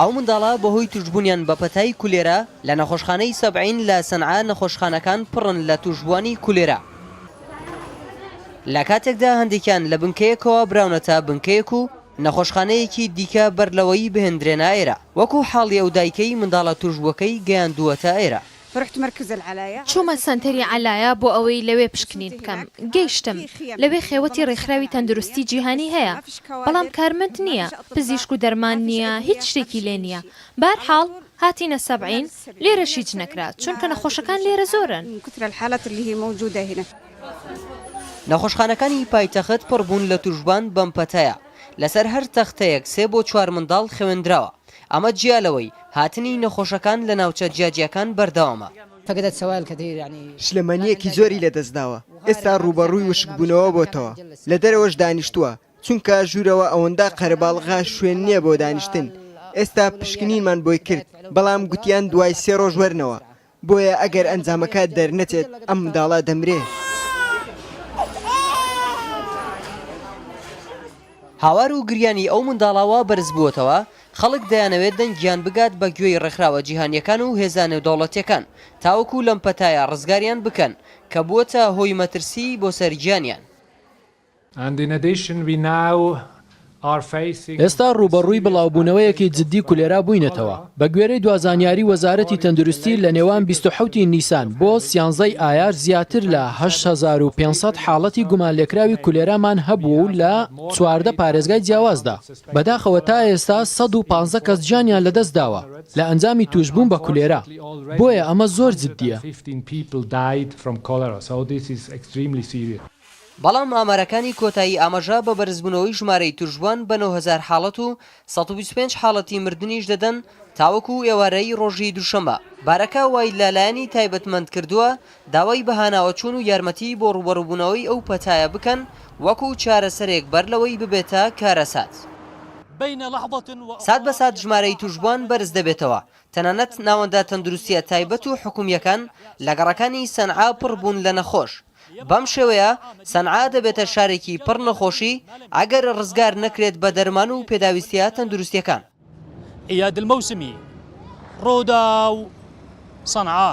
ئەو منداڵە بەهۆی توشبوونیان بە پەتای کولێرا لە نەخۆشخانەی سەبعین لە سەنعا نەخۆشخانەکان پڕن لە توشبووانی کولێرا. لە کاتێکدا هەندێکیان لە بنکەیەکەوە براونەتە بنکەیەک و نەخۆشخانەیەکی دیکە بەر لەوەی بهێندرێنە ئێرە، وەکو حاڵی ئەو دایکەی منداڵە توشبووەکەی گەیاندووەتە ئێرە. چوومە سەنتەری عەلایە بۆ ئەوەی لەوێ پشکنین بکەم، گەیشتم، لەوێ خێوەتی ڕێکخراوی تەندروستی جیهانی هەیە، بەڵام کارمەند نییە، پزیشک و دەرمان نییە، هیچ شتێکی لێ نییە، بەهەرحاڵ هاتینە سەبعین، لێرەش هیچ نەکرا، چونکە نەخۆشەکان لێرە زۆرن. نەخۆشخانەکانی پایتەخت پڕ بوون لە تووشبووان بەم پەتایە، لەسەر هەر تەختەیەک سێ بۆ چوار منداڵ خەوێندراوە، ئەمە جیا لەوەی هاتنی نەخۆشەکان لە ناوچە جیاجیاکان بەردەوامە. شلەمەنییەکی زۆری لەدەستداوە، ئێستا ڕووبەڕووی وشکبوونەوە بۆتەوە، لە دەرەوەش دانیشتووە، چونکە ژوورەوە ئەوەندە قەرەباڵغە شوێن نییە بۆ دانیشتن، ئێستا پشکنینمان بۆی کرد، بەڵام گوتیان دوای سێ ڕۆژ وەرنەوە، بۆیە ئەگەر ئەنجامەکە دەرنەچێت ئەم منداڵە دەمرێ. هاوار و گریانی ئەو منداڵە وا بەرزبووەتەوە، خەڵک دەیانەوێت دەنگیان بگات بە گوێی ڕێکخراوە جیهانییەکان و هێزە نێودەوڵەتییەکان تاوەکو لەم پەتایە ڕزگاریان بکەن کە بووەتە هۆی مەترسیی بۆ سەر گیانیان. ئێستا ڕووبەڕووی بڵاوبوونەوەیەکی جددی کولێرا بووینەتەوە، بەگوێرەی دوا زانیاری وەزارەتی تەندروستی لە نێوان 27 ی نیسان بۆ سیانزە ی ئایار زیاتر لە 8500 حاڵەتی گومانلێکراوی کولێرامان هەبووە و لە 14 پارێزگای جیاوازدا، بەداخەوە تا ئێستا 115 کەس گیانیان لەدەستداوە لە ئەنجامی تووشبوون بە کولێرا، بۆیە ئەمە زۆر جددییە. بەڵام ئامارەکانی کۆتایی ئاماژە بە بەرزبوونەوەی ژمارەی تووشبووان بە 9000 حاڵەت و 125 حاڵەتی مردنیش دەدەن تاوەکو ئێوارەی ڕۆژی دووشەممە. بارەکە وای لە لایەنی تایبەتمەند کردووە داوای بەهاناوەچوون و یارمەتی بۆ ڕووبەڕووبوونەوەی ئەو پەتایە بکەن وەکو چارەسەرێک بەر لەوەی ببێتە کارەسات. سات بە سات ژمارەی تووشبووان بەرز دەبێتەوە، تەنانەت ناوەندە تەندروستییە تایبەت و حکومییەکان لە گەڕەکانی سەنعا پڕ بوون لە نەخۆش. بەم شێوەیە سەنعا دەبێتە شارێکی پڕ نەخۆشی ئەگەر ڕزگار نەکرێت بە دەرمان و پێداویستییە تەندروستییەکان. ئیاد الموسمی، رووداو، سەنعا.